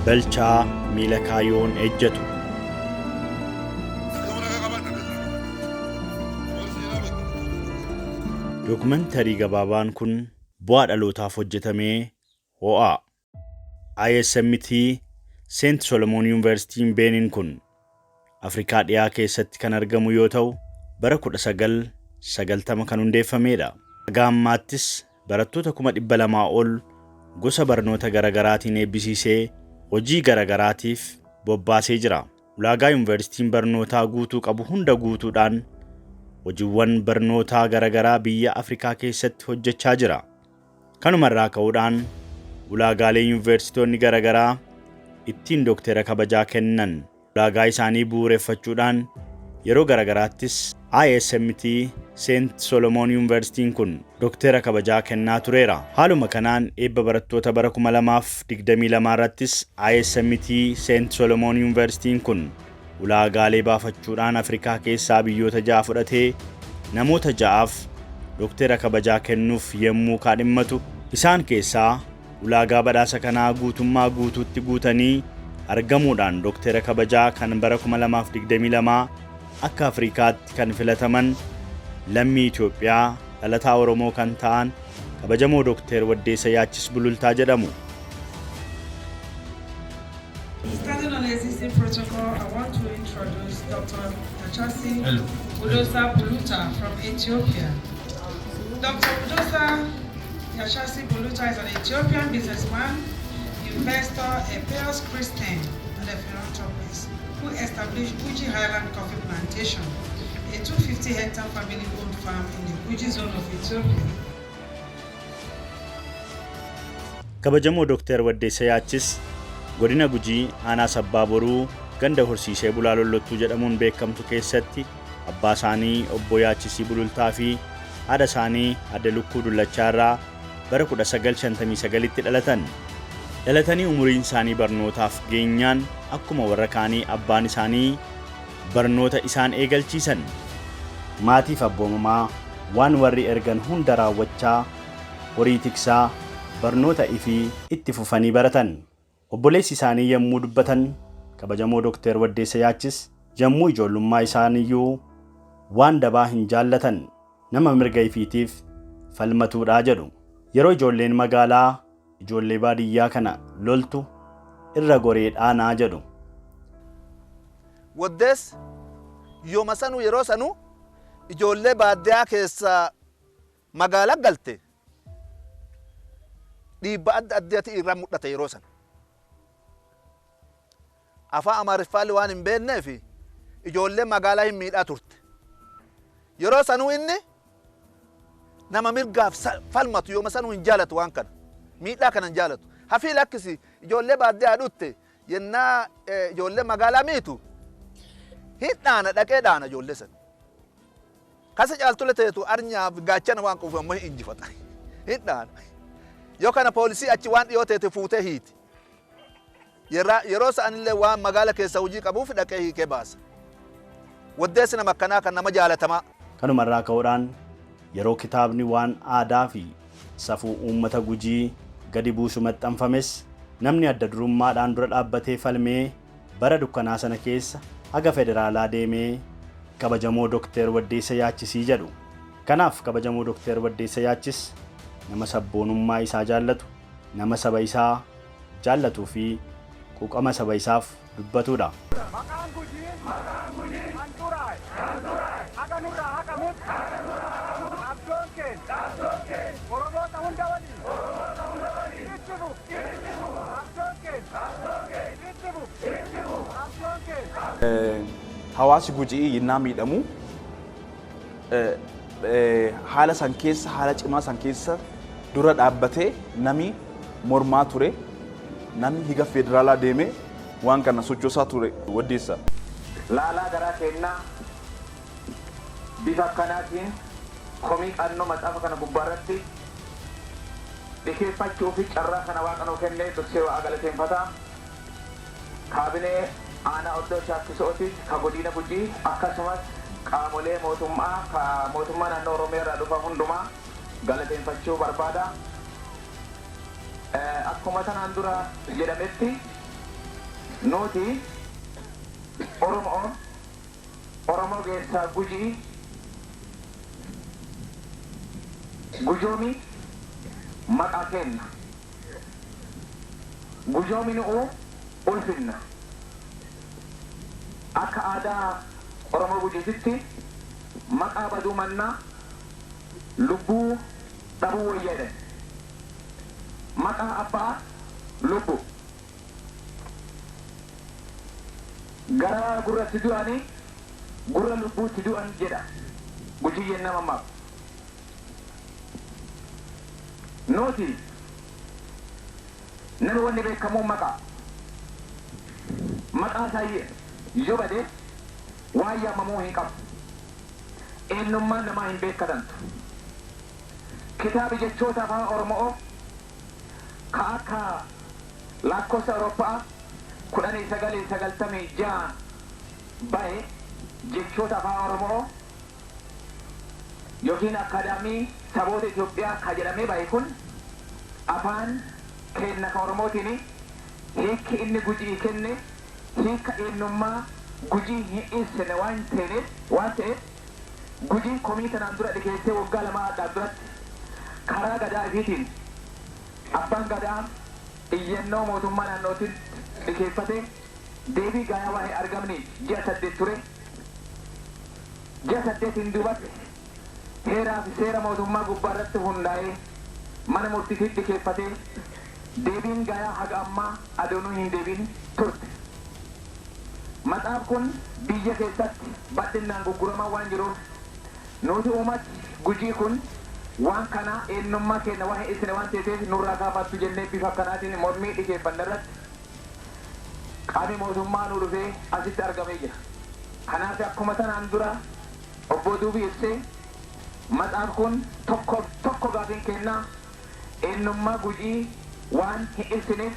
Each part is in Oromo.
Balchaa miila kaayyoon ejjetu. Dookumantarii gabaabaan kun bu'aa dhalootaaf hojjetamee ho'aa. ISMT Seent Solomoon Yuunivarsiitiin Beeniin kun Afrikaa dhiyaa keessatti kan argamu yoo ta'u bara 1990 kan hundeeffameedha. Haga ammaattis barattoota 200,000 ol gosa barnoota garagaraatiin eebbisiisee hojii garagaraatiif bobbaasee jira. Ulaagaa yuunivarsiitiin barnootaa guutuu qabu hunda guutuudhaan hojiiwwan barnootaa garagaraa biyya Afrikaa keessatti hojjechaa jira. Kanuma irraa ka'uudhaan ulaagaalee yuunivarsiitonni garagaraa ittiin doktera kabajaa kennan ulaagaa isaanii bu'uureffachuudhaan yeroo garagaraattis ISMT Seent Solomoon Yuunivarsiitiin kun doktera kabajaa kennaa tureera. Haaluma kanaan eebba barattoota bara 2022 irrattis ISMT Seent Solomoon Yuunivarsiitiin kun ulaagaalee baafachuudhaan Afrikaa keessaa biyyoota 6 fudhatee namoota 6f doktera kabajaa kennuuf yemmuu kaadhimmatu isaan keessaa ulaagaa badhaasa kanaa guutummaa guutuutti guutanii argamuudhaan doktera kabajaa kan bara 2022 akka Afrikaatti kan filataman lammii Itoophiyaa dhalataa Oromoo kan ta'an kabajamoo Dookter Waddeessa Yaachis Bulultaa jedhamu. Standing on existing protocol, I want to introduce Dr. Yachasi Budosa Buluta from Ethiopia. Dr. Budosa Yachasi Buluta is an Ethiopian businessman, investor, a pious Christian, and a philanthropist who established Guji Highland Coffee Plantation, a 250-hectare family-owned farm in the Guji zone of Ethiopia. Kabajamoo Dookter Waddeessa Yaachis godina Gujii aanaa Sabbaa Boruu ganda horsiisee bulaa Lollottuu jedhamuun beekamtu keessatti abbaa isaanii obbo Yaachisii Bulultaa fi haadha isaanii adde Lukkuu Dullachaa irraa bara 1959tti dhalatan. Dhalatanii umuriin isaanii barnootaaf geenyaan akkuma warra kaanii abbaan isaanii barnoota isaan eegalchiisan. Maatiif abboomamaa waan warri ergan hunda raawwachaa horii tiksaa barnoota ifii itti fufanii baratan. Obboleessi isaanii yemmuu dubbatan kabajamoo Dookter Waddeessa Yaachis yemmuu ijoollummaa isaaniiyyuu waan dabaa hin jaallatan nama mirga ifiitiif falmatuudhaa jedhu. Yeroo ijoolleen magaalaa ijoollee baadiyyaa kana loltu irra goree dhaanaa jedhu. Waddeessi yooma sanuu yeroo sanuu ijoollee baadiyyaa keessa magaalaa galte dhiibba adda addaati irraa mul'ata yeroo sana. Afaan Amaariffaallee waan hin beekneef ijoollee magaalaa hin miidhaa turte. Yeroo sanuu inni nama mirgaaf falmatu yooma sanuu hin jaalatu waan kana. Miidhaa kana hin jaalatu. Hafii lakkisi ijoollee baadiyyaa dhutte yennaa ijoollee magaalaa miitu hin dhaana dhaqee dhaana ijoollee sana. Kasa caaltule teetu arnyaaf gaachana waan qabuuf ammoo hin injifata. Hin dhaana. Yoo kana poolisii achi waan dhiyoo teete fuutee hiiti. Yeroo sa'anillee waan magaala keessa hojii qabuuf dhaqee hiikee baasa. Waddeessi nama akkanaa kan nama jaalatamaa. Kanuma irraa ka'uudhaan yeroo kitaabni waan aadaa fi safuu uummata Gujii gadi buusu maxxanfames namni adda durummaadhaan dura dhaabbatee falmee bara dukkanaa sana keessa haga federaalaa deemee kabajamoo Dookter Waddeessa Yaachisii jedhu. Kanaaf kabajamoo Dookter Waddeessa Yaachis nama sabboonummaa isaa jaallatu, nama saba isaa jaallatuu fi quuqama saba isaaf dubbatudha. Maqaan Gujii kan xuraa'e haqa nurraa haqamutti qabsoon keenya Oromoota hunda waliin itti fufu. Qabsoon keenya itti fufu. Qabsoon keenya. Hawaasi Gujii yinnaa miidhamu haala san keessa haala cimaa san keessa dura dhaabbatee nami mormaa ture nami higa federaalaa deemee waan kana sochoosaa ture Waddeessa. Laalaa garaa keennaa bifa akkanaatiin komii qannoo macaafa kana gubbaa irratti dhikeeffachuu fi carraa kana Waaqa nuu kennee dursee Waaqa galateeffata. Kaabinee aanaa Oddoo Shaakkisooti ka godiina Gujii akkasumas qaamolee mootummaa ka mootummaa naannoo Oromiyaa irraa dhufan hundumaa galateeffachuu barbaada. Akkuma tanaan dura jedhametti Nuti Oromoo Oromoo keessaa Gujii Gujoomi maqaa kenna. Gujoomi nu'u ulfinna. Akka aadaa Oromoo Gujiititti maqaa baduu mannaa lubbuu dhabuu wayya jedhan. Maqaa abbaa lubbu. Gara gurratti du'anii gurra lubbuutti du'an jedha. Gujiyyeen nama maaf. Nuti namni wanni beekamu maqaa. Maqaa isaa yoo bade waan yaamamuu hin qabu. Eenyummaan namaa hin beekatantu. Kitaabi jechoota afaan Oromoo ka akka lakkoofsa Awurooppaa 1996 bahe jechoota afaan Oromoo yookiin akaadaamii saboota Itoophiyaa ka jedhamee bahe kun afaan kenna ka Oromootiin hiikki inni Gujii kenne hiika eenyummaa Gujii hin ibsine waan ta'eef Gujiin komii kanaan dura dhikeessee waggaa 2 addaan duratti karaa gadaa ifiitiin abbaan gadaa iyyannoo mootummaa naannootiin dhikeeffate deebii gayaa waa hin argamne ji'a 8 ture. Ji'a 8 duubatti heeraa fi seera mootummaa gubbaa irratti hundaa'ee mana murtiitti dhikeeffate deebiin gayaa haga ammaa adoonuu hin deebiin turte. Maxaaf kun biyya keessatti bal'inaan gurguramaa waan jiruuf nuti uummati Gujii kun waan kana eenyummaa keenya waan hin ibsine waan ta'eef nurraa kaafattu jennee bifa akkanaatiin mormii dhikeeffanne irratti qaamni mootummaa nu dhufee asitti argamee jira. Kanaaf akkuma sanaan dura obbo Duubii ibsee maxaaf kun tokko tokko gaafiin kennaa eenyummaa Gujii waan hin ibsineef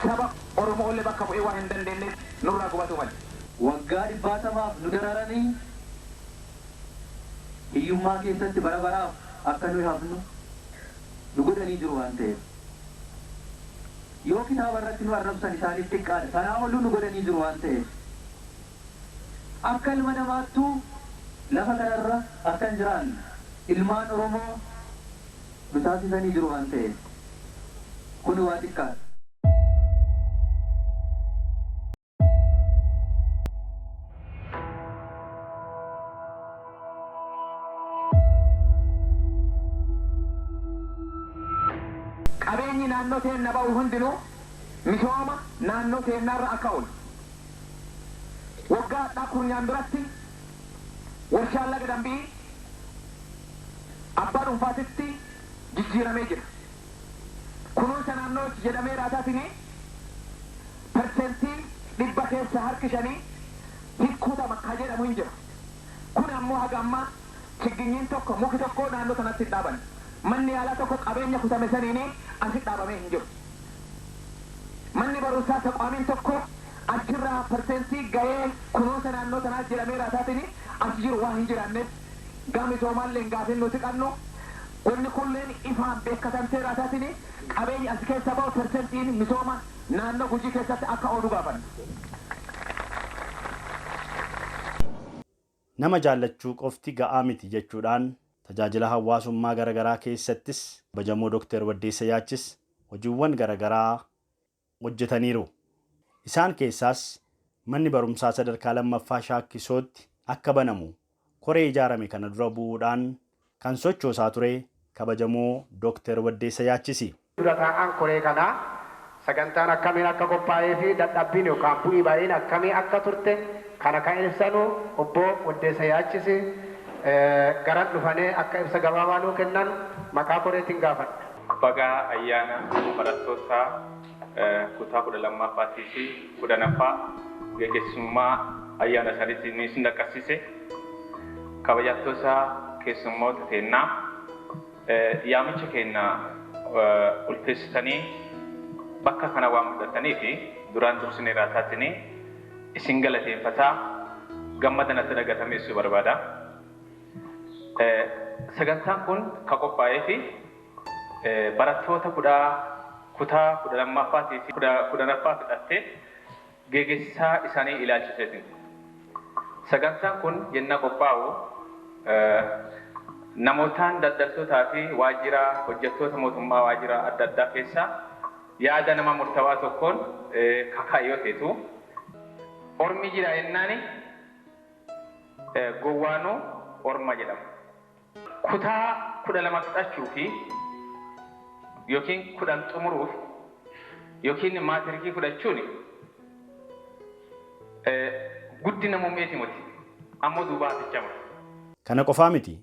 saba Oromoo illee bakka bu'ee waan hin dandeenyeef nurraa gubatu malee. Waggaa 100 nu dararanii hiyyummaa keessatti bara baraaf akka nuyi hafnu nu godhanii jiru waan ta'eef. Yoo kitaaba irratti nu arrabsan isaaniif xiqqaadha. Sanaa oluu nu godhanii jiru waan ta'eef. Akka ilma namaattuu lafa kanarra akka hin jiraanne ilmaan Oromoo nu taasisanii jiru waan ta'eef. Kun waa xiqqaadha. Qabeenyi naannoo teenna ba'u hundinuu misooma naannoo teennaarra akka oolu. Waggaa hadhaa kurniyaan duratti warshaan laga dambii abbaa dhuunfaatitti jijjiiramee jira. Kunuunsa naannoo jedhamee raataatiin 100% keessa harki 5 hikkutama ka jedhamu hin jiru. Kun ammoo haga ammaa chigginyiin tokko muki tokko naannoo sanatti hin dhaaban. Manni yaalaa tokko qabeenya kutame saniin asitti dhaabamee hin jiru. Manni barumsaa taqwaamiin tokko achirraa persentii gahee kunuunsa naannoo sanaa jedhamee raataatiin as jiru waan hin jiraanneef gama misoomallee gaafin nuti qabnu wanni kunneen ifaan beekatamtee raataatiin qabeenyi as keessa ba'u persentiin misooma naannoo Gujii keessatti akka oolu gaafanna. Nama jaallachuu qofti ga'aa miti jechuudhaan tajaajila hawaasummaa garaagaraa keessattis kabajamoo Dr. Waddeessa Yaachis hojiiwwan garaagaraa hojjetaniiru. Isaan keessaas manni barumsaa sadarkaa lammaffaa Shaakkisootti akka banamu koree ijaarame kana dura bu'uudhaan kan sochoosaa ture kabajamoo Dr. Waddeessa Yaachisi. Dura taa'aan koree kanaa sagantaan akkamiin akka qophaa'ee fi dadhabbiin yookaan bu'ii baay'een akkamii akka turte kana kan ibsanu obbo Waddeessa Yaachisi garan dhufanii akka ibsa gabaabaa nuu kennan maqaa koreetiin gaafadha. Bagaa ayyaana barattoota kutaa 12ffaa fi 10ffaa gaggeessummaa ayyaana isaaniitiin isin dhaqqabsiise. Kabajattoota keessummoota teennaa yaamicha keenya ulfeessitanii bakka kana waan mul'atanii fi duraan dursinee raataatiin isin galateeffataa gammada natti dhagatamee ibsuu barbaada. Sagantaan kun kan qophaa'ee fi barattoota kutaa 12ffaa fi 10ffaa fudhattee Geeggessaa isaanii ilaalchiseetiin. Sagantaan kun yennaa qophaa'u namootaan daldaltootaa fi waajjira hojjettoota mootummaa waajjira adda addaa keessaa yaada nama murtaawaa tokkoon kakaa'e yoo ta'etu ormi jira yennaani gowwaanuu orma jedhama. Kutaa 12 fixachuu fi yookiin 10 xumuruuf yookiin maatirikii fudhachuun guddina muummeeti miti ammoo duubaa hafichama. Kana qofaa miti,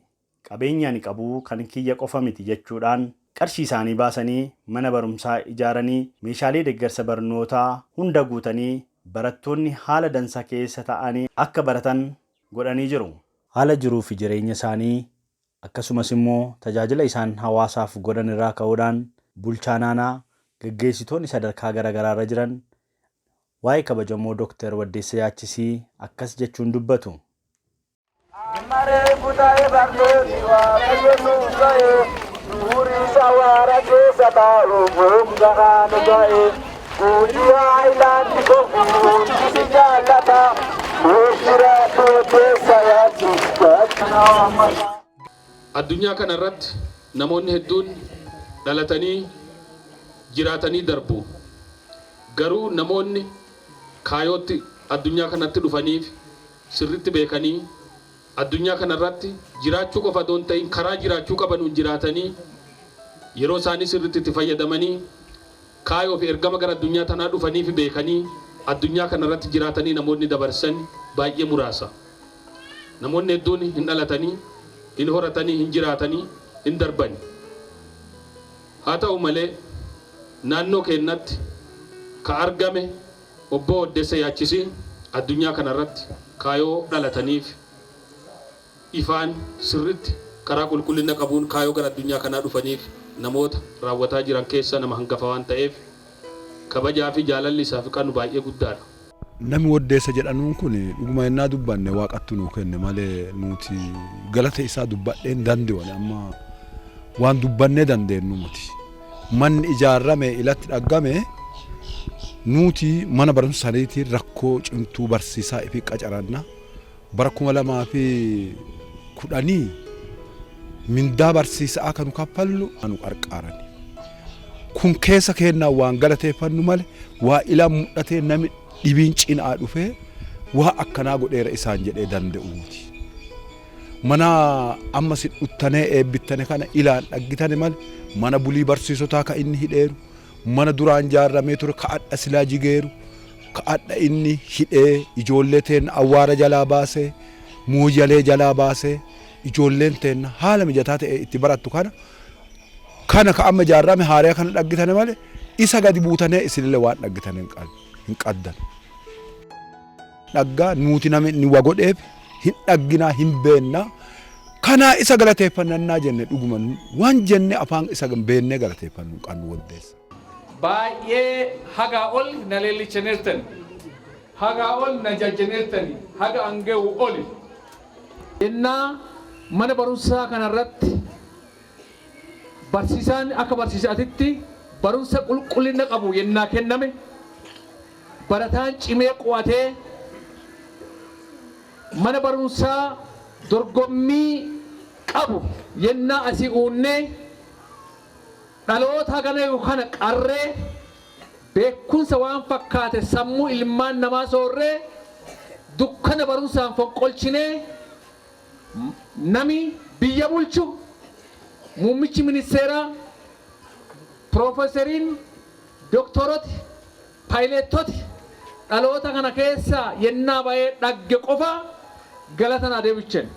qabeenya ani qabu kan kiyya qofa miti jechuudhaan qarshii isaanii baasanii mana barumsaa ijaaranii meeshaalee deeggarsa barnootaa hunda guutanii barattoonni haala dansa keessa ta'anii akka baratan godhanii jiru. Haala jiruu fi jireenya isaanii akkasumas immoo tajaajila isaan hawaasaaf godhan irraa ka'uudhaan bulchaan aanaa, gaggeessitoonni sadarkaa garaagaraa irra jiran waa'ee kabajamoo Dr. Waddeessa Yaachisii akkas jechuun dubbatu. Maree kutaa'ee barnooti waaqayyo nuuf ga'e nuuri sawaara keessa taa'u gooftaan nu ga'e Gujii Highland hundi si jaallata nuuf jiraadhu Waddeessa Yaachis. Addunyaa kana irratti namoonni hedduun dhalatanii jiraatanii darbu. Garuu namoonni kaayootti addunyaa kanatti dhufaniif sirritti beekanii addunyaa kana irratti jiraachuu qofa otoo hin ta'in karaa jiraachuu qabanuun jiraatanii yeroo isaanii sirritti itti fayyadamanii kaayoo fi ergama gara addunyaa tanaa dhufaniif beekanii addunyaa kana irratti jiraatanii namoonni dabarsan baay'ee muraasa. Namoonni hedduun hin dhalatanii, hin horatanii, hin jiraatanii, hin darbani. Haa ta'u malee naannoo keenyatti ka argame obbo Waddeessa Yaachisii addunyaa kana irratti kaayoo dhalataniif ifaan sirritti karaa qulqullina qabuun kaayoo gara addunyaa kanaa dhufaniif namoota raawwataa jiran keessa nama hangafa waan ta'eef kabajaa fi jaalalli isaaf qabnu baay'ee guddaadha. Namni Waddeessa jedhanuun kun dhuguma yennaa dubbanne waaqattu nuu kenne malee nuti galata isaa dubbadhee hin danda'u amma waan dubbannee dandeenyu miti. Manni ijaarame ilatti dhaggame nuti mana barumsa saniitiin rakkoo cimtuu barsiisaa ifi qacaranna bara 2010 mindaa barsiisaa kan nu kaffallu nu qarqaarani. Kun keessa kennaa waan galateeffannu malee waa ila mul'atee namni dhibiin cinaa dhufee waa akkanaa godheera isaan jedhee danda'uuti. Mana amma si dhuttanee eebbittane kana ilaan dhaggitane malee mana bulii barsiisotaa ka inni hidheeru mana duraan jaarramee ture ka adha silaa jigeeru ka adha inni hidhee ijoollee teenna awwaara jalaa baasee mooyyalee jalaa baasee ijoolleen teenna haala mijataa ta'e itti barattu kana kana ka amma ijaarrame haariyaa kana dhaggitane malee isa gadi buutanee isinillee waan dhaggitan hin qaddan. Dhaggaa nuti namni inni wa godheef hin dhagginaa hin beennaa kanaa isa galateeffannaa jenne dhuguma waan jenne afaan isa beennee galateeffannu hin qabnu Waddeessa. Baay'ee hagaa ol na leellichaneertan, hagaa ol na jajjaneertani, haga ange'u oli. Yennaa mana barumsaa kanarratti barsiisaan akka barsiisaatitti barumsa qulqullina qabu yennaa kenname, barataan cimee qo'atee mana barumsaa dorgommii qabu yennaa asii uunnee dhaloota hagana kana qarree beekumsa waan fakkaate sammuu ilmaan namaa soorree dukkana barumsaan fonqolchinee nami biyya bulchu, muummichi ministeeraa, piroofeeseriin, dooktoroti, paayileettoti dhaloota kana keessa yennaa ba'ee dhagge qofa galata naa deebichen.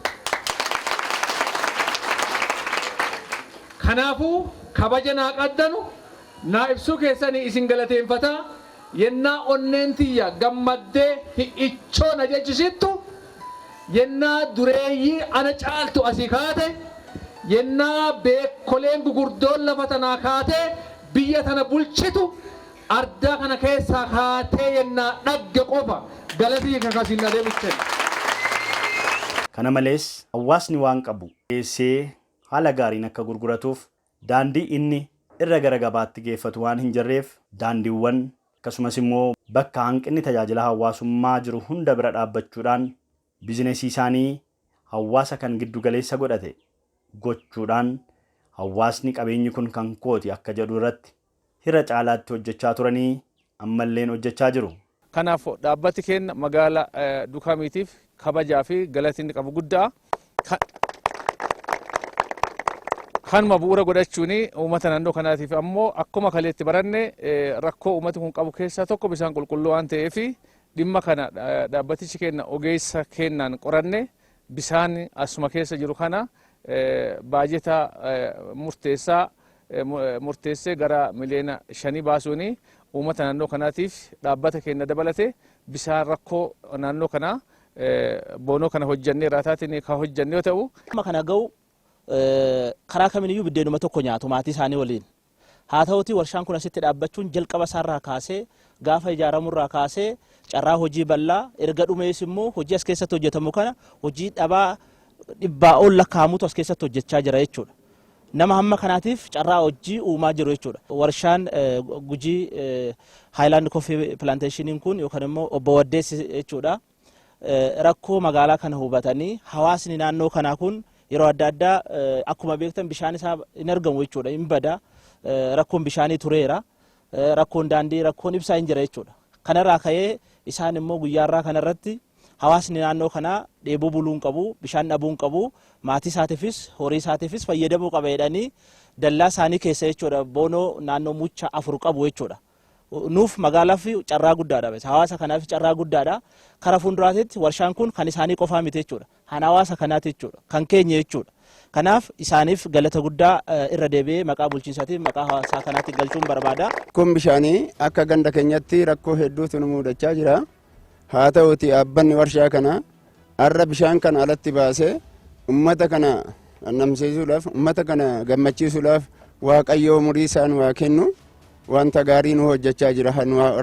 Kanaafuu kabaja naa qaddanu naa ibsuu keessanii isin galateeffataa. Yennaa onneen tiyya gammaddee hi'ichoo na jechisittu, yennaa dureeyyii ana caaltu asii kaate, yennaa beekkoleen gugurdoon lafa tanaa kaatee biyya tana bulchitu ardaa kana keessaa kaatee yennaa dhagge qofa galatii kakasiin na deebichen. Kana malees hawaasni waan qabu geessee haala gaariin akka gurguratuuf daandii inni irra gara gabaatti geeffatu waan hin jirreef daandiiwwan Akkasumas immoo bakka hanqinni tajaajila hawaasummaa jiru hunda bira dhaabbachuudhaan bizinesii isaanii hawaasa kan giddu galeessa godhate gochuudhaan hawaasni qabeenyi kun kan kooti akka jedhu irratti hira caalaatti hojjechaa turanii ammalleen hojjechaa jiru. Kanaaf dhaabbati keenya magaala Dukaamiitiif kabajaa fi galata inni qabu guddaa. Kanuma bu'uura godhachuun uummata naannoo kanaatiif ammoo akkuma kaleetti baranne rakkoo uummati kun qabu keessaa tokko bishaan qulqulluu waan ta'eef dhimma kana dhaabbatichi keenya ogeessa kennaan qoranne bishaan asuma keessa jiru kana baajeta murteessaa murteessee gara miliyoona 5 baasuun uummata naannoo kanaatiif dhaabbata keenya dabalate bishaan rakkoo naannoo kanaa boonoo kana hojjannee raataatiin kan hojjanne yoo ta'u. Kana ga'u karaa kamiiniyyuu biddeenuma tokko nyaatu maatii isaanii waliin. Haa ta'uti, warshaan kun asitti dhaabbachuun jalqaba isaarraa kaasee, gaafa ijaaramurraa kaasee, carraa hojii bal'aa, erga dhumees immoo hojii as keessatti hojjetamu kana hojii dhabaa dhibbaa ol lakkaa'amutu as keessatti hojjechaa jira jechuudha. Nama hamma kanaatiif carraa hojii uumaa jiru jechuudha. Warshaan Gujii Highland Coffee Plantationiin kun yookaan immoo obbo Waddeessi jechuudha. Rakkoo magaalaa kana hubatanii, hawaasni naannoo kanaa kun yeroo adda addaa akkuma beektan bishaan isaa hin argamu jechuudha, hin bada. Rakkoon bishaanii tureera. Rakkoon daandii, rakkoon ibsaa hin jira jechuudha. Kanarraa ka'ee isaan immoo guyyaarraa kanarratti hawaasni naannoo kanaa dheebuu buluu hin qabu, bishaan dhabuu hin qabu, maatii isaatiifis horii isaatiifis fayyadamuu qaba jedhanii dallaa isaanii keessa jechuudha boonoo naannoo mucha afur qabu jechuudha. Nuuf magaalaaf carraa guddaadha. Hawaasa kanaaf carraa guddaadha. Kara fuulduraatitti warshaan kun kan isaanii qofaa miti jechuudha. Kan hawaasa kanaati jechuudha. Kan keenya jechuudha. Kanaaf isaaniif galata guddaa irra deebi'ee maqaa bulchiinsaatiin maqaa hawaasaa kanaatti galchuun barbaada. Kun bishaanii akka ganda keenyatti rakkoo hedduutu nu mudachaa jira. Haa ta'uti, dhaabbanni warshaa kana har'a bishaan kana alatti baasee ummata kana namsiisuudhaaf, ummata kana gammachiisuudhaaf, Waaqayyo umurii isaan waa kennu, wanta gaarii nu hojjechaa jira.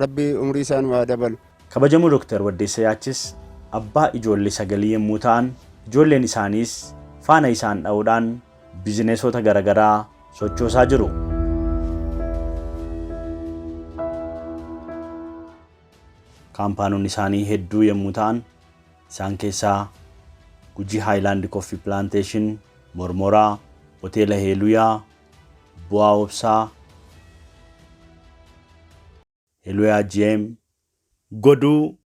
Rabbi umurii isaan waa dabalu. Kabajamoo Dooktar Waddeessa Yaachis abbaa ijoollee sagalii yommuu ta'an, ijoolleen isaaniis faana isaan dha'uudhaan bizineesota garaagaraa sochoosaa jiru. Kaampaanonni isaanii hedduu yommuu ta'an, isaan keessaa Gujii Highland Coffee Plantation, Mormoraa, Hoteela Heeluyaa, Bu'aa Obsaa, Heeluyaa GM, Goduu,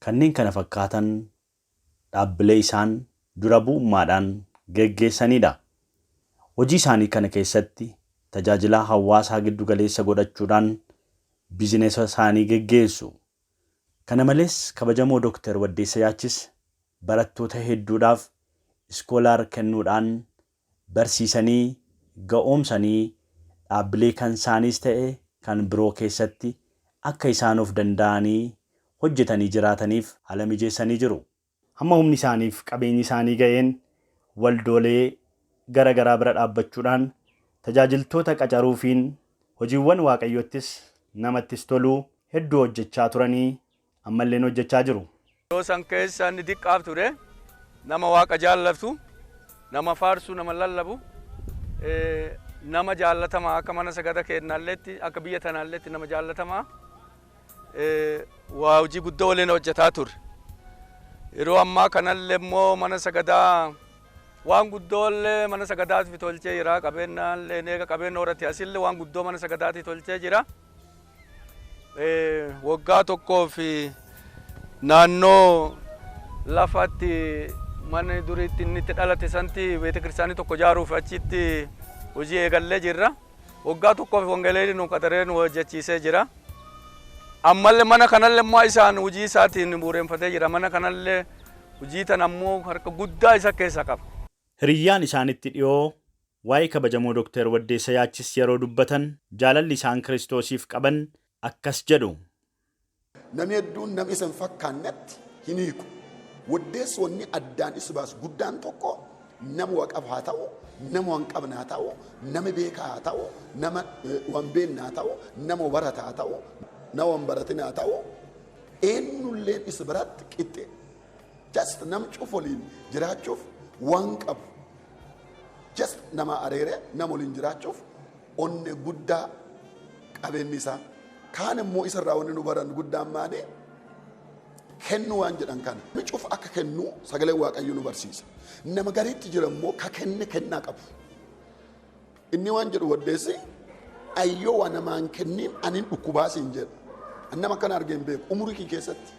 kanneen kana fakkaatan dhaabbilee isaan dura bu'ummaadhaan geggeessanidha. Hojii isaanii kana keessatti tajaajila hawaasaa giddu galeessa godhachuudhaan bizineesa isaanii geggeessu. Kana malees kabajamoo Dooktar Waddeessa Yaachis barattoota hedduudhaaf scholar kennuudhaan barsiisanii ga'oomsanii dhaabbilee kan isaaniis ta'e kan biroo keessatti akka isaan of danda'anii hojjetanii jiraataniif haala mijeessanii jiru. Hamma humni isaaniif qabeenyi isaanii ga'een waldoolee gara garaa bira dhaabbachuudhaan tajaajiltoota qacaruufiin hojiiwwan Waaqayyottis namattis toluu hedduu hojjechaa turanii ammalleen hojjechaa jiru. Yeroo san keessa inni diqqaaf ture, nama Waaqa jaallatu, nama faarsu, nama lallabu, nama jaallatamaa akka mana sagada kennaalleetti, akka biyya tanaalleetti nama jaallatamaa, waa hojii guddoo waliin hojjetaa ture. Yeroo ammaa kanallee immoo mana sagadaa waan guddoollee mana sagadaatiif tolchee jira. Qabeenyaallee eega qabeenya horate asillee waan guddoo mana sagadaatiif tolchee jira. Waggaa tokkoo fi naannoo lafatti mana duriitti inni itti dhalate santi beeta kiristaanii tokko ijaaruuf achitti hojii eegallee jirra. Waggaa tokkoof wangeelii nu qaxaree nu hojjechiisee jira. Ammallee mana kanallee immoo isaan hojii isaatiin bu'uureffatee jira. Mana kanallee hojii tan ammoo harka guddaa isa keessa qaba. Hiriyyaan isaanitti dhiyoo waa'ee kabajamoo Dooktar Waddeessa Yaachis yeroo dubbatan jaalalli isaan Kiristoosiif qaban akkas jedhu. Namni hedduun nama isa hin fakkaannetti hin hiiku. Waddeessi wanni addaan isa baasu guddaan tokko, nama waa qabu haa ta'u, nama waan qabne haa ta'u, nama beekaa haa ta'u, nama waan beekne haa ta'u, nama barata haa ta'u, nama waan baratin haa ta'u, eenyulleen isa biratti qixxe. Just nam cuf waliin jiraachuuf waan qabu. Just nama areere nama waliin jiraachuuf onne guddaa qabeenyi isaa. Kaan immoo isarraa wanni nu barannu guddaan maali? Kennu waan jedhan kana. Namni cufa akka kennu sagaleen Waaqayyo nu barsiisa. Nama gariitti jira immoo ka kenne kennaa qabu. Inni waan jedhu Waddeessi, ayyoo waa namaan kenniin anin dhukkubaa siin jedha. An nama akkana argee hin beeku umurii kee keessatti.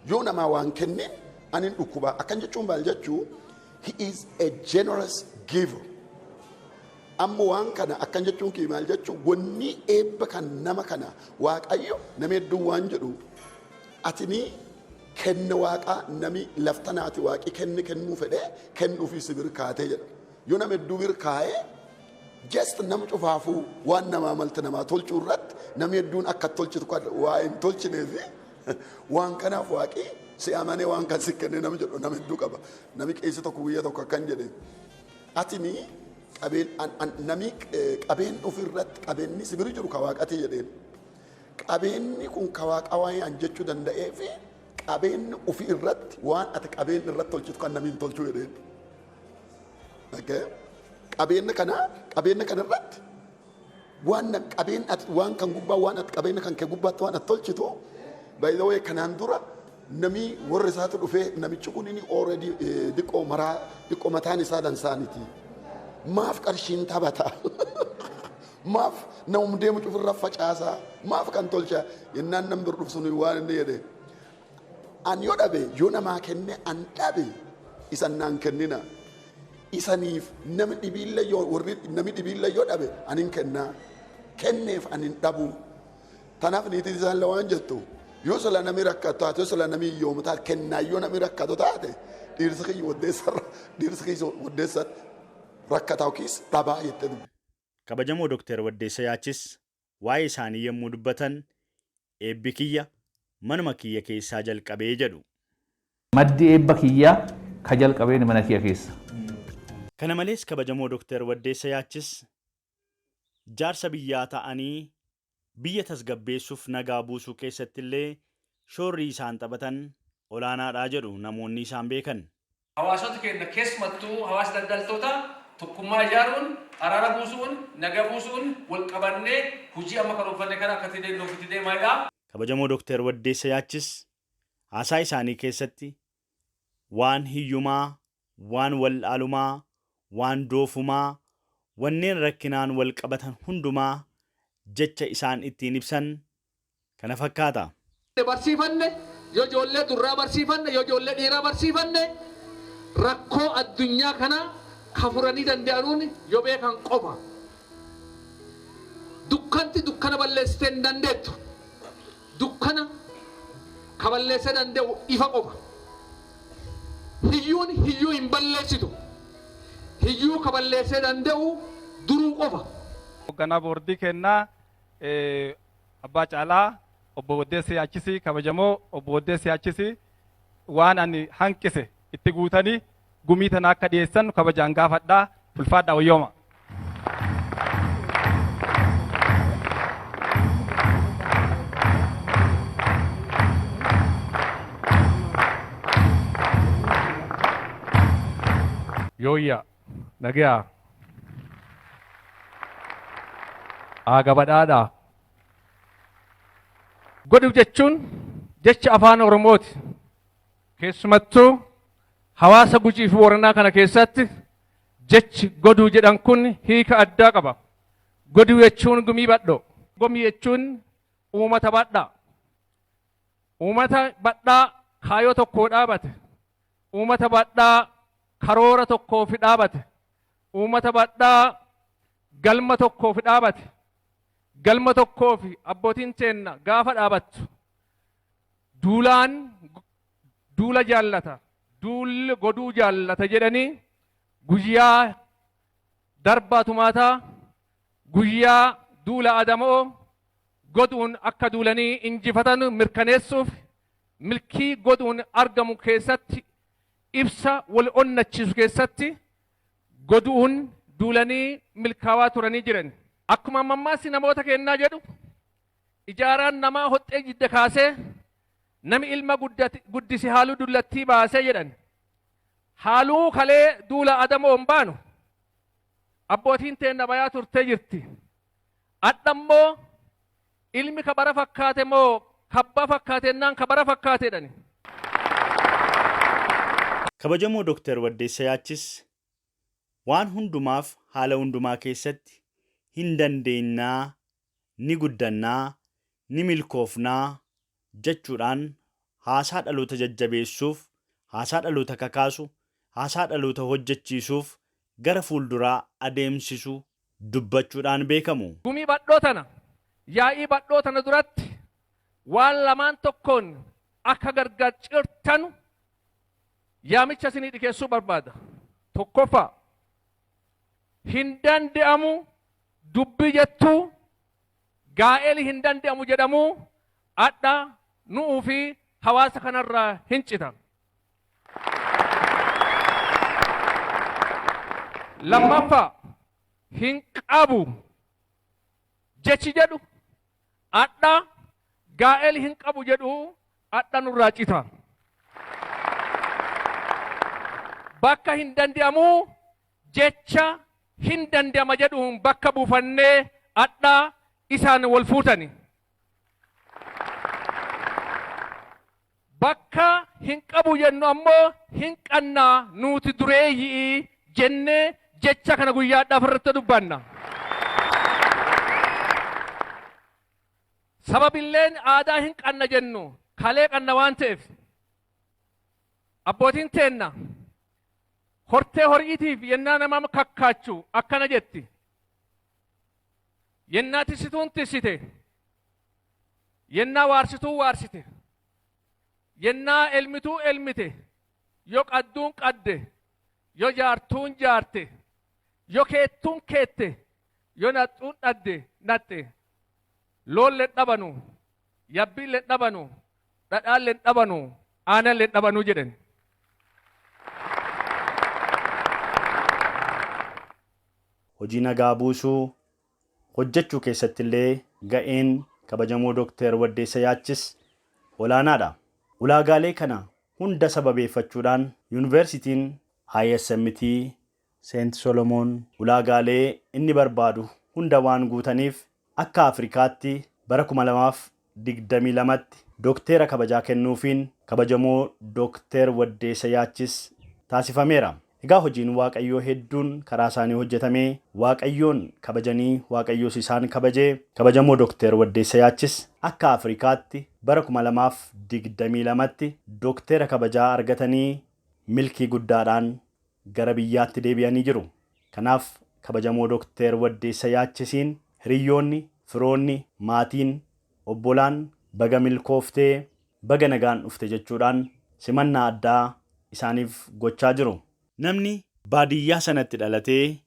Yoo namaa waan kenniin anin dhukkubaa. Akkan jechuun maal jechuu? He is a generous giver. Amma waan kana akkan jechuun kee maal jechuu? Wanni eebba kan nama kana Waaqayyo nama hedduun waan jedhu, atini kenna Waaqaa nami laftanaati Waaqi kenne kennuu fedhee kennuufii si bir kaatee jedha. Yoo nama hedduu bir kaa'ee, just nama cufaafuu waan namaa malte namaa tolchuu irratti namni hedduun akka tolchitu kan waa hin tolchineefi, waan kanaaf Waaqi si amanee waan kan si kenne nama jedhu nama hedduu qaba. Nami qeessi tokko guyyaa tokko akkan jedhe, atini qabeen nami qabeen ofirratti qabeenni si bira jiru ka Waaqati jedheen. Qabeenyi kun ka Waaqa waan an jechuu danda'ee fi qabeenyi ofii irratti waan ati qabeen irratti tolchitu kan namni hin tolchuu jedheen. Okay? Qabeenya kana irratti waan qabeen ati waan kan gubbaa, waan ati qabeenya kan kee gubbaatti waan ati tolchitu. By the way, kanaan dura nami warra isaatu dhufee, namichi kun inni already diqqoo maraa, diqqoo mataan isaa dansaaniti. Maaf qarshiin taphata? Maaf namum deemu cufirra facaasaa? Maaf kan tolcha? Yennaan nam bir dhufu sun waan inni jedhe, an yoo dhabe, yoo namaa kenne an dhabe, isan naan kennina. Isaniif nami dhibiilla yoo, warri nami dhibiilla yoo dhabe, an hin kennaa. Kenneef an hin dhabu. Tanaaf niitiin isaan waan jettu, yoo sila nami rakkatu taate, yoo sila nami hiyyoomu taate, kennaa yoo nami rakkatu taate, dhiirsi kiyya waddeessarra, dhiirsi kiyya waddeessatti rakkataa yookiis dhabaa jettee dubbi. Kabajamoo Doktar Waddeessa Yaachis waa'ee isaanii yommuu dubbatan, eebbi kiyya manuma kiyya keessaa jalqabee jedhu. Maddi eebba kiyyaa ka jalqabeen mana kiyya keessa. Kana malees Kabajamoo Doktar Waddeessa Yaachis jaarsa biyyaa ta'anii biyya tasgabbeessuuf nagaa buusuu keessattillee shoorri isaan taphatan olaanaadha jedhu namoonni isaan beekan. Hawaasota keenya, keessumattuu hawaasa daldaltootaa, tokkummaa ijaaruun, araara buusuun, nagaa buusuun, wal qabannee hojii amma karoorfanne kana akka itti deemnuuf itti deemaa jedha. Kabajamoo Doktar Waddeessa Yaachis haasaa isaanii keessatti waan hiyyumaa, waan wal'aalumaa, waan doofumaa, wanneen rakkinaan wal qabatan hundumaa jecha isaan ittiin ibsan kana fakkaata. Barsiifanne, yoo ijoollee durraa barsiifanne, yoo ijoollee dhiiraa barsiifanne, rakkoo addunyaa kana ka furanii danda'anuun yoo beekan qofa. Dukkanti dukkana balleessitee hin dandeettu. Dukkana ka balleessee danda'u ifa qofa. Hiyyuun hiyyuu hin balleessitu. Hiyyuu ka balleessee danda'u duruu qofa. Hoogganaa boordii kennaa Abbaa Caalaa Obbo Waddeessa Yaachisii, kabajamoo Obbo Waddeessa Yaachisii, waan ani hanqise itti guutanii gumii tana akka dhiyeessan kabajaan gaafadhaa. Ulfaadhaa, wayyooma. Yooyyaa, nagayaa, aaga badhaadhaa. Godhu jechuun jecha afaan Oromooti. Keessumattuu hawaasa Gujii fi Booranaa kana keessatti jechi goduu jedhan kun hiika addaa qaba. Goduu jechuun gumii badhoo. Gumii jechuun uummata badhaa. Uummata badhaa kaayoo tokkoo dhaabate. Uummata badhaa karoora tokkoof dhaabate. Uummata badhaa galma tokkoof dhaabate. Galma tokkoof abbootiin teenna gaafa dhaabattu, duulaan duula jaallata, duulli goduu jaallata jedhanii, guyyaa darbaa tumaataa, guyyaa duula adamoo goduun akka duulanii injifatan mirkaneessuuf, milkii goduun argamu keessatti, ibsa wal onnachiisu keessatti goduun duulanii milkaawaa turanii jiran. Akkuma mammaassi namoota kennaa jedhu, ijaaraan namaa hoxxee jidda kaasee, nami ilma guddise haaluu dullattii baasee jedhan. Haaluu kalee duula adamoo hin baanu abbootiin teenna bayaa turtee jirti. Adhammoo Ilmi kabara fakkaate moo kabbaa fakkaate jennaan kabara fakkaate jedhani. Kabajamoo Dooktar Waddeessa Yaachis waan hundumaaf haala hundumaa keessatti hin dandeennaa, ni guddannaa, ni milkoofnaa jechuudhaan haasaa dhaloota jajjabeessuuf, haasaa dhaloota kakaasu, haasaa dhaloota hojjechiisuuf gara fuulduraa adeemsisu dubbachuudhaan beekamu. Gumii badhoo tana, yaa'ii badhoo tana duratti waan lamaan tokkoon akka gargar cirtanu yaamicha isinii dhikeessuu barbaada. Tokkoffaa, hin dande'amu dubbii jettuu gaa'eli hin dande'amu jedhamu adha nu'uu fi hawaasa kanarraa hin cita. Lammaffaa, hin qabu jechi jedhu adha gaa'eli hin qabu jedhu adha nurraa cita. Bakka hin dande'amu jecha hin dande'ama jedhuun bakka buufannee adha isaan wal fuutani. Bakka hin qabu jennu ammoo hin qannaa nuti dureeyyii jennee jecha kana guyyaadhaaf irratti dubbanna. Sababilleen aadaa hin qanna jennu kalee qanna waan ta'eef abbootiin teenna hortee horiitiif yennaa nama kakkaachu akkana jetti. Yennaa tissituun tissite, yennaa waarsituun waarsite, yennaa elmituu elmite, yoo qadduun qadde, yoo jaartuun jaarte, yoo keettuun keette, yoo naxxuun dhadde naxxe, loolleen dhabanu, yabbiilleen dhabanu, dhadhaalleen dhabanu, aanalleen dhabanu jedhan. Hojii nagaa buusuu hojjechuu keessatti illee ga'een kabajamoo Dooktar Waddeessa Yaachis olaanaadha. Ulaagaalee kana hunda sababeeffachuudhaan Yuunivarsiitiin ISMT Seent Solomoon ulaagaalee inni barbaadu hunda waan guutaniif akka Afrikaatti bara 2022tti Dookteera kabajaa kennuufiin kabajamoo Dookter Waddeessa Yaachis taasifameera. Egaa hojiin Waaqayyoo hedduun karaa isaanii hojjetamee Waaqayyoon kabajanii Waaqayyoos isaan kabajee kabajamoo Dookter Waddeessa Yaachis akka Afrikaatti bara 2022tti Dookteera kabajaa argatanii milkii guddaadhaan gara biyyaatti deebi'anii jiru. Kanaaf kabajamoo Dookter Waddeessa Yaachisiin hiriyyoonni, firoonni, maatiin, obbolaan baga milkooftee baga nagaan dhufte jechuudhaan simannaa addaa isaaniif gochaa jiru. Namni baadiyyaa sanatti dhalatee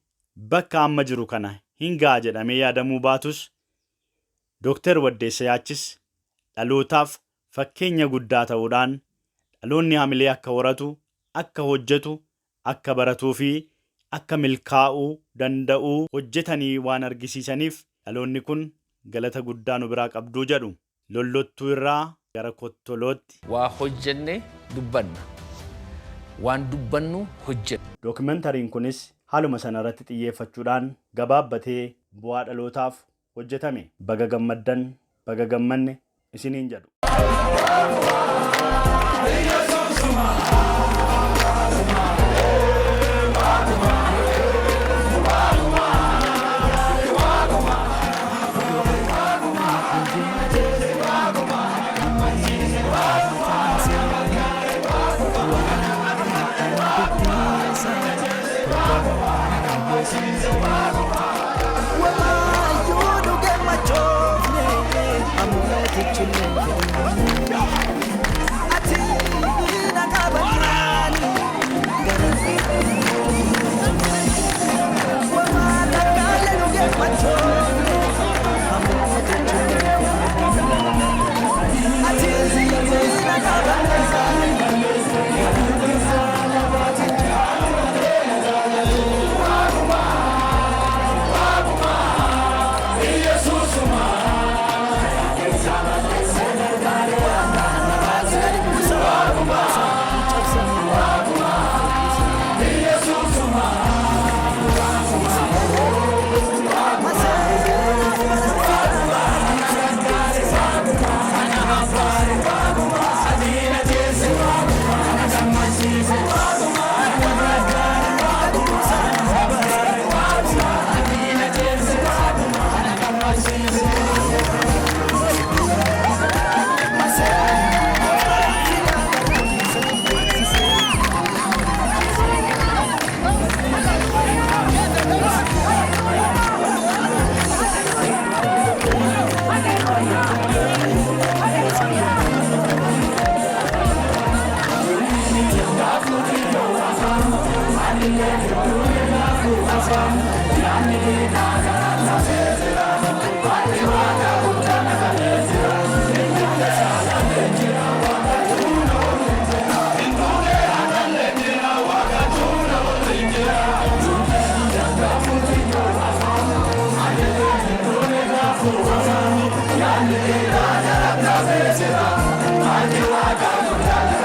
bakka amma jiru kana hin ga'a jedhamee yaadamuu baatus Dookter Waddeessa Yaachis dhalootaaf fakkeenya guddaa ta'uudhaan dhaloonni hamilee akka horatu, akka hojjetu, akka baratuu fi akka milkaa'uu danda'u hojjetanii waan argisiisaniif dhaloonni kun galata guddaa nu biraa qabduu jedhu. Lollottuu irraa gara Kottolootti. Waa hojjenne dubbanna. Waan dubbannu hojjenna. Dookimentariin kunis haaluma sana irratti xiyyeeffachuudhaan gabaabbatee bu'aa dhalootaaf hojjetame. Baga gammaddan, baga gammanne isiniin jedhu. Waamayyuu dhuge machoofne ammoo tichillee. Thank you.